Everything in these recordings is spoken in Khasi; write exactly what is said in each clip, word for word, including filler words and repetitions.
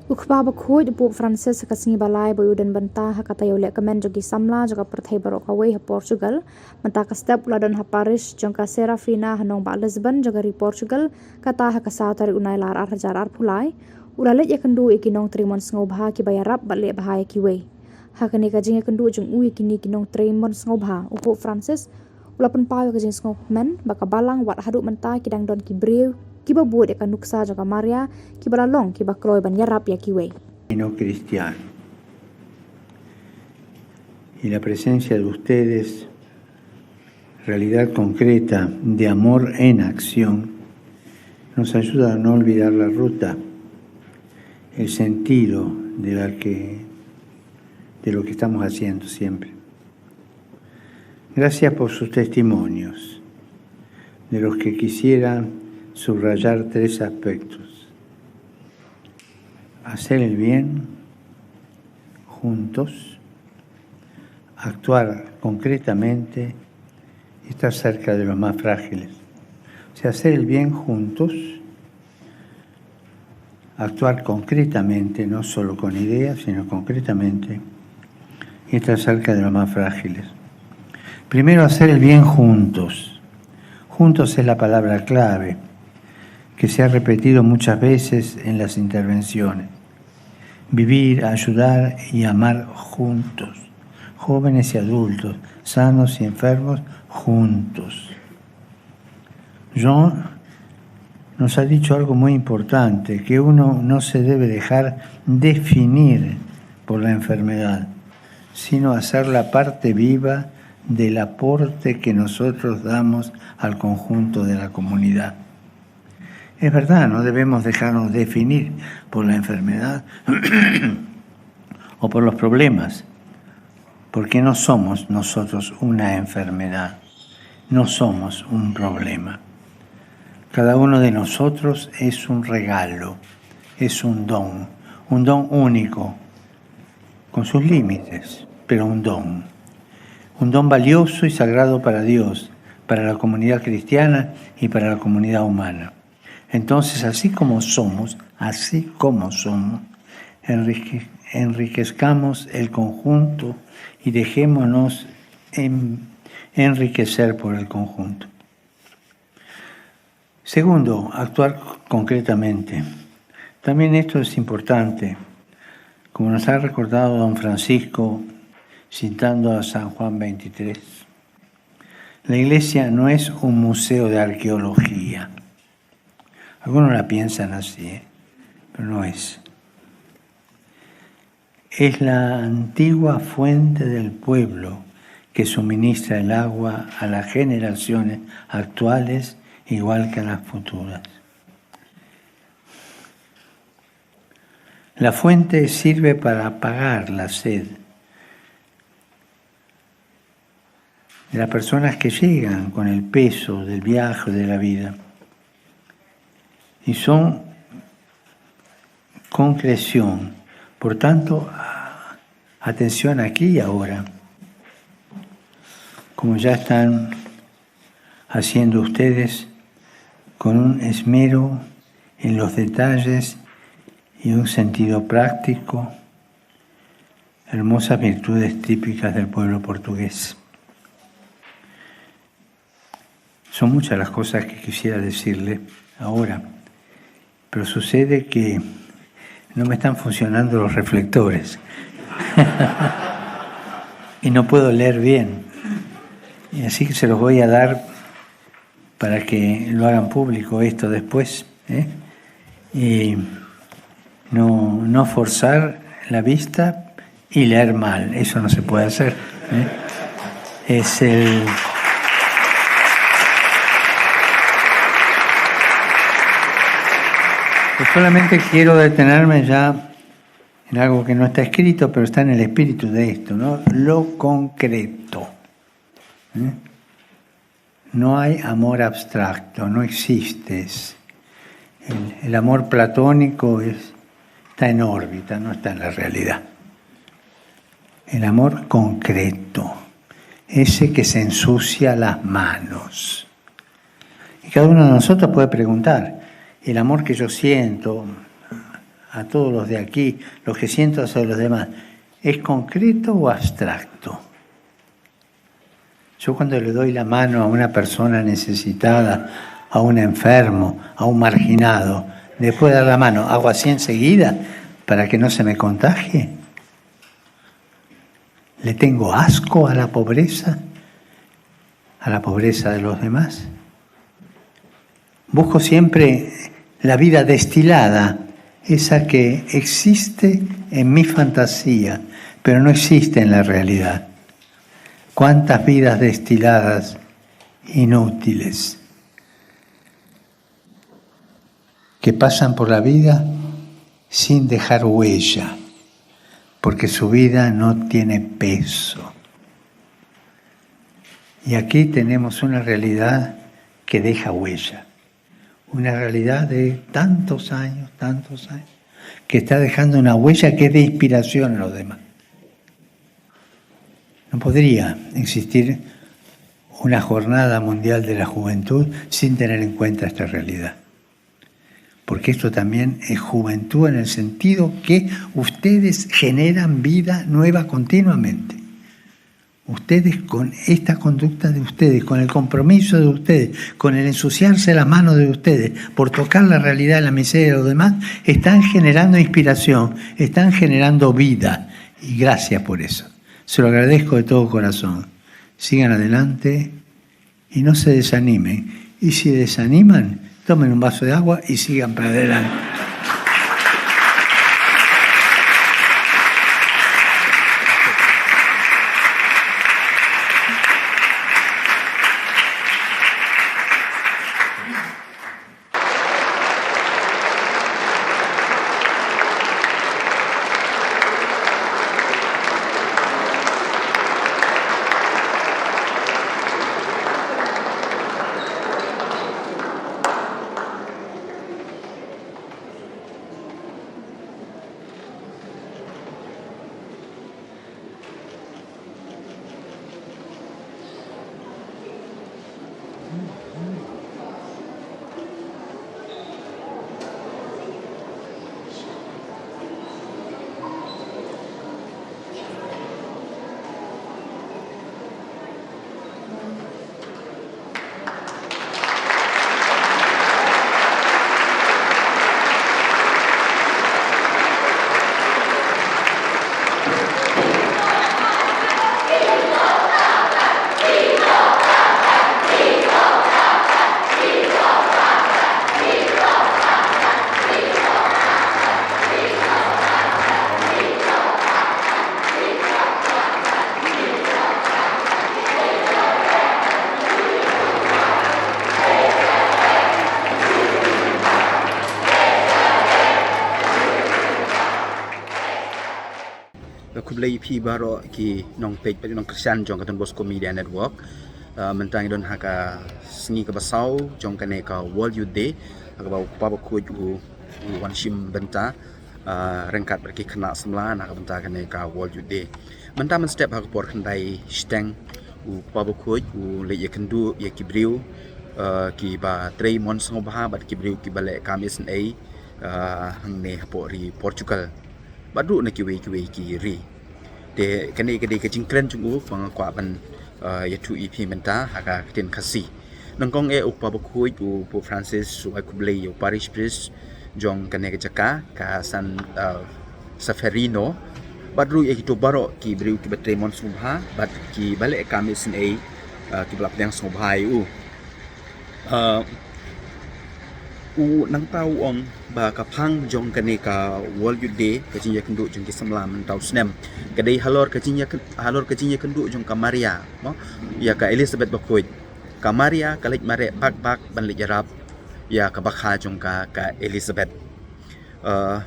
U Kpa Bakhuid u Pope Francis ha ka sngi ba lai ba u don bynta ha ka taïew lehkmen jong ki samla jong ka pyrthei baroh kawei ha Portugal, mynta ka step u la don ha parish jong ka Serafina ha nongbah Lisbon jong ka ri Portugal, kata ha ka saw tarik u Nailar ar hajar arphew lai. U la leit ïakynduh ïa ki nongtrei mon sngewbha kiba ïarap bad leh bha ïa kiwei. Ha kane ka jingïakynduh jong u ïa kine ki nongtrei mon sngewbha, u Pope Francis u la pynpaw ïa ka jingsngewkmen ba ka Balang wat haduh mynta ki dang don ki briew kiba bud ïa ka nuksa jong ka Maria, kiba la long kiba kloi ban ïarap ïa kiwei. Y no cristiano. Y la presencia de ustedes, realidad concreta de amor en acción, nos ayuda a no olvidar la ruta, el sentido de la que, de lo que estamos haciendo siempre. Gracias por sus testimonios, de los que quisiera subrayar tres aspectos. Hacer el bien juntos, actuar concretamente y estar cerca de los más frágiles. O sea, hacer el bien juntos, actuar concretamente, no solo con ideas, sino concretamente, y estar cerca de los más frágiles. Primero, hacer el bien juntos. Juntos es la palabra clave que se ha repetido muchas veces en las intervenciones. Vivir, ayudar y amar juntos. Jóvenes y adultos, sanos y enfermos, juntos. Jean nos ha dicho algo muy importante, que uno no se debe dejar definir por la enfermedad, sino hacer la parte viva del aporte que nosotros damos al conjunto de la comunidad. Es verdad, no debemos dejarnos definir por la enfermedad o por los problemas, porque no somos nosotros una enfermedad, no somos un problema. Cada uno de nosotros es un regalo, es un don, un don único, con sus límites, pero un don. Un don valioso y sagrado para Dios, para la comunidad cristiana y para la comunidad humana. Entonces, así como somos, así como somos, enrique- enriquezcamos el conjunto y dejémonos en- enriquecer por el conjunto. Segundo, actuar concretamente. También esto es importante. Como nos ha recordado don Francisco, citando a San Juan veintitrés, la iglesia no es un museo de arqueología. Algunos la piensan así, ¿eh? Pero no es. Es la antigua fuente del pueblo que suministra el agua a las generaciones actuales igual que a las futuras. La fuente sirve para apagar la sed de las personas que llegan con el peso del viaje de la vida. Y son concreción. Por tanto, atención aquí y ahora. Como ya están haciendo ustedes con un esmero en los detalles y un sentido práctico, hermosas virtudes típicas del pueblo portugués. Son muchas las cosas que quisiera decirle ahora, pero sucede que no me están funcionando los reflectores y no puedo leer bien. Y así que se los voy a dar para que lo hagan público esto después, ¿eh? Y no, no forzar la vista y leer mal, eso no se puede hacer, ¿eh? Es el... Pues solamente quiero detenerme ya en algo que no está escrito, pero está en el espíritu de esto, ¿no? Lo concreto, ¿eh? No hay amor abstracto, no existe. El, el amor platónico es, está en órbita, no está en la realidad. El amor concreto, ese que se ensucia las manos. Y cada uno de nosotros puede preguntar, ¿el amor que yo siento a todos los de aquí, lo que siento hacia los demás, ¿es concreto o abstracto? Yo cuando le doy la mano a una persona necesitada, a un enfermo, a un marginado, después de dar la mano, ¿hago así enseguida para que no se me contagie? ¿Le tengo asco a la pobreza? ¿A la pobreza de los demás? Busco siempre la vida destilada, esa que existe en mi fantasía, pero no existe en la realidad. ¿Cuántas vidas destiladas, inútiles, que pasan por la vida sin dejar huella, porque su vida no tiene peso? Y aquí tenemos una realidad que deja huella, una realidad de tantos años, tantos años, que está dejando una huella que es de inspiración a los demás. No podría existir una jornada mundial de la juventud sin tener en cuenta esta realidad. Porque esto también es juventud en el sentido que ustedes generan vida nueva continuamente. Ustedes con esta conducta de ustedes, con el compromiso de ustedes, con el ensuciarse las manos de ustedes por tocar la realidad de la miseria de los demás, están generando inspiración, están generando vida. Y gracias por eso. Se lo agradezco de todo corazón. Sigan adelante y no se desanimen. Y si desaniman, tomen un vaso de agua y sigan para adelante. Khublei ïa phi baroh ki nongpeit bad nongkyrshan jong ka Don Bosco Media Network. Ah, mynta ngi don ha ka sngi kaba saw jong kane ka World Youth Day, ha kaba u Kpa Bakhuid u, u wan shim bynta, ah, ryngkat bad ki khynnah samla na ka bynta kane ka World Youth Day. Mynta mynstep ha ka por khyndai shiteng u Kpa Bakhuid u leit ïakynduh ïa ki briew, ah, kiba trei mon sngewbha bad ki briew kiba leh kam isynei, ah, hangne hapoh ri Portugal bad ruh na kiwei kiwei ki ri. Te kane ka dei ka jingkren jong u ba nga kwah ban, ah, ïathuh ïa phi mynta ha ka ktien Khasi. Nyngkong eh u Kpa Bakhuid u Pope Francis u ai khublei ïa u parish priest jong kane ka jaka ka San, ah, Severino bad ruh ïa kito baroh ki briew kiba trei mon sngewbha bad kiba leh kam isynei, ah, kiba la pdiang sngewbha ïa u. Ah, u nangta u ong ba ka phang jong kane ka World Youth Day, ka jingïakynduh jong ki samla mynta u snem, ka dei halor ka jingïakyn-, halor ka jingïakynduh jong ka Maria, mo, ïa ka Elizabeth Bakhuid. Ka Maria ka leit mareh bak bak ban leit ïarap ïa ka bakha jong ka, ka Elizabeth. Ah,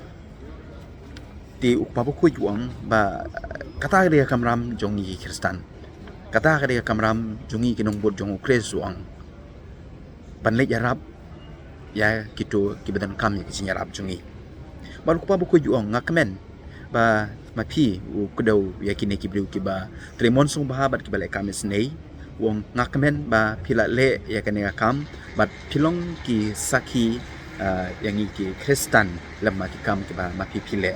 te u Kpa Bakhuid u ong ba kata ka dei ka kamram jong ngi ki Khristan. Kata ka dei ka kamram jong ngi ki nongbud jong u Khrist, u ong, ban leit ïarap ïa kito kiba donkam ïa ka jingïarap jong ngi. Bad u Kpa Bakhuid u ong, nga kmen ba ma phi u kdew ïa kine ki briew kiba trei mon sngewbha bad kiba leh kam isynei. U ong, nga kmen ba phi la leh ïa kane ka kam bad phi long ki sakhi ah, ïa ngi ki Khristan lem ma ki kam kiba ma phi phi leh.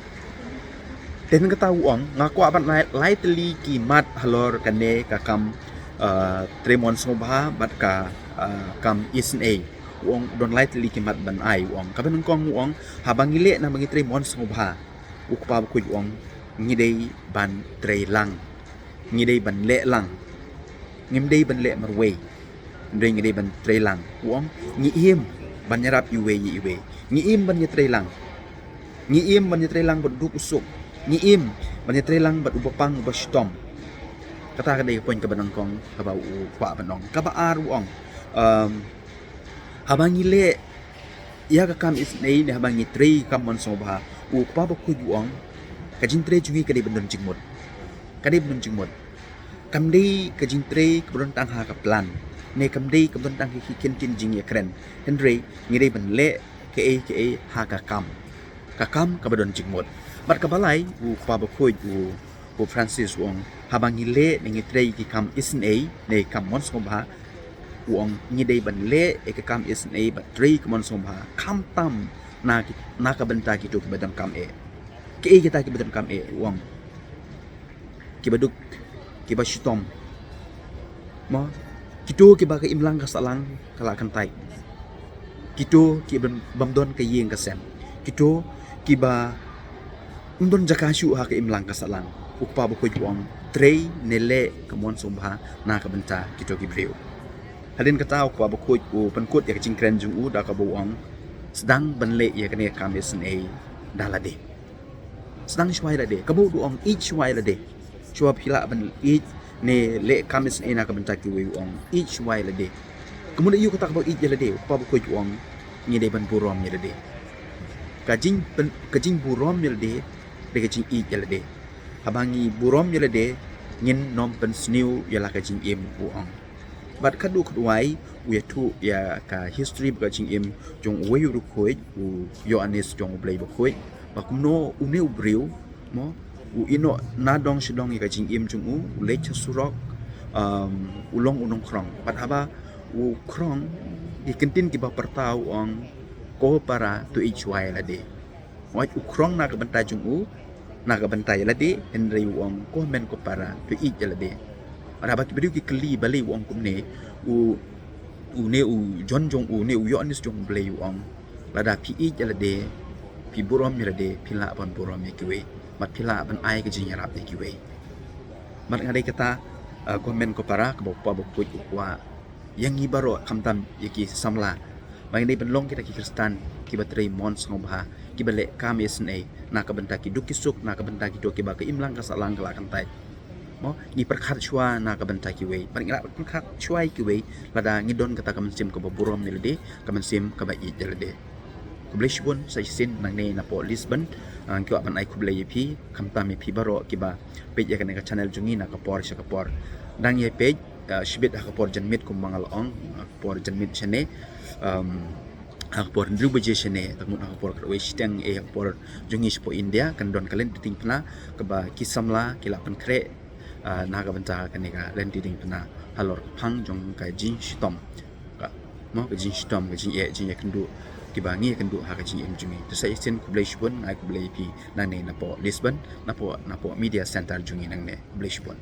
Te hynrei kata u ong, nga kwah ban ai lai tylli ki mat halor kane ka kam, ah, trei mon sngewbha bad ka, ah, kam isynei. U ong don lai tylli ki mat ban ai, u ong. Kaba nyngkong u ong, haba ngi leh na ba ngi trei mon sngewbha, u Kpa Bakhuid u ong, ngi dei ban trei lang. Ngi dei ban leh lang. Ngim dei ban leh marwei. Hynrei ngi dei ban trei lang. U ong, ngi im ban ïarap iwei ïa iwei. Ngi im ban ïatrei lang. Ngi im ban ïatrei lang bad u duk u suk. Ngi im ban ïatrei lang bad uba pang uba shitom. Kata ka dei ka point kaba nyngkong kaba u kwah ban ong. Kaba ar u ong, um, haba ngi leh ïa ka kam isynei ne haba ngi trei kam mon sngewbha, u Kpa Bakhuid u ong, ka jingtrei jong ngi ka dei ban don jingmut. Ka dei ban don jingmut. Kam dei ka jingtrei kaba don tang ha ka plan, ne kam dei kaba don tang ha ki kyntien jingïakren. Hynrei ngi dei ban leh kaei kaei ha ka kam. Ka kam kaba don jingmut. Bad kaba lai, u Kpa Bakhuid u, u Francis u ong, haba ngi leh ne ngi trei ki kam isynei ne kam mon sngewbha, u ong, ngi dei ban leh ïa ka kam isynei bad trei ka mon sngewbha khamtam na ki, na ka bynta kito kiba donkam eh. Kiei kita kiba donkam eh, u ong? Kiba duk, kiba shitom. Mo, kito kiba ka imlang ka sahlang ka la kyntait. Kito kiba bym don ka ïing ka sem. Kito kiba ym don jaka shuh ha ka imlang ka sahlang. U Kpa Bakhuid u ong, trei ne leh ka mon sngewbha na ka bynta kito ki briew. Hadien kata u Kpa Bakhuid u pynkut ïa ka jingkren jong u da kaba u ong, sdang ban leh ïa kane ka kam isynei da lade. Sdang shuwa ïa lade. Kaba u ong, ïeit shuwa ïa lade. Shuwa phi lah ban ïeit ne leh kam isynei na ka bynta kiwei, u ong, ïeit shuwa ïa lade. Ka mut aïu kata kaba ïeit ïa lade? U Kpa Bakhuid u ong, ngi dei ban burom ïa lade. Ka jing pyn-, ka jingburom ïa lade dei ka jingïeit ïa lade. Haba ngi burom ïa lade, ngin nym pynsniew ïa la ka jingim, u ong. Bad khatduh khatwai u ïathuh ïa ka history bad ka jingim jong uwei u riewkhuid, u Ïoannis jong U Blei Bakhuid, ba kumno une u briew, mo, u ïehnoh nadong shadong ïa ka jingim jong u, u leit sha surok, um, u long u nongkhrong. Bad haba u khrong, ki kyntien kiba pyrta u ong, ko para, to ïeit shuwa ïa lade. Wat u khrong na ka bynta jong u, na ka bynta ïa lade, hynrei u ong, ko hynmen ko para, to ïeit ïa lade. Bad haba ki briew ki kylli balei u ong kumne, u, une u John jong u, une u Ïoannis jong U Blei u ong, lada phi ïeit ïa lade, phi burom ïa lade, phi lah ban burom ïa kiwei. Bad phi lah ban ai ka jingïarap ïa kiwei. Bad nga dei kata, uh, ko hynmen ko para, kaba u Kpa Bakhuid u kwah ïa ngi baroh khamtam ïa ki samla. Ba ngi dei ban long kita ki Khristan kiba trei mon sngewbha, kiba leh kam isynei na ka bynta ki duk ki suk, na ka bynta kito kiba ka imlang ka sahlang ka la kyntait. Mo, ngi pyrkhat shuwa na ka bynta kiwei. Bad ngi lah pyrkhat shuwa ïa kiwei lada ngi don kata ka mynsiem kaba burom ïa lade, ka mynsiem kaba ïeit ïa lade. Khublei shibun sa shisien nangne napoh Lisbon. Ah, ngi kwah ban ai khublei ïa phi, khamtam ïa phi baroh kiba peit ïa kane ka channel jong ngi na ka por sha ka por. Dang ïa peit, ah, shibit ha ka por janmiet kumba nga la ong, ha ka por janmiet shane, um, ha ka por hynriew baje shane, tangmut ha ka por khatwei shiteng, eh, ha ka por jong ngi shapoh India, kan don ka lynti diengphna kaba ki samla ki la pynkhreh, ah, na ka bynta kane ka lynti diengphna halor ka phang jong ka jingshitom. Ka, mo, ka jingshitom, ka jingeh, jingeh kynduh kiba ngi kynduh ha ka jingim jong ngi. Te sa shisien khublei shibun, nga ai khublei ïa phi nangne napoh Lisbon, napoh, napoh media center jong ngi nangne. Khublei shibun.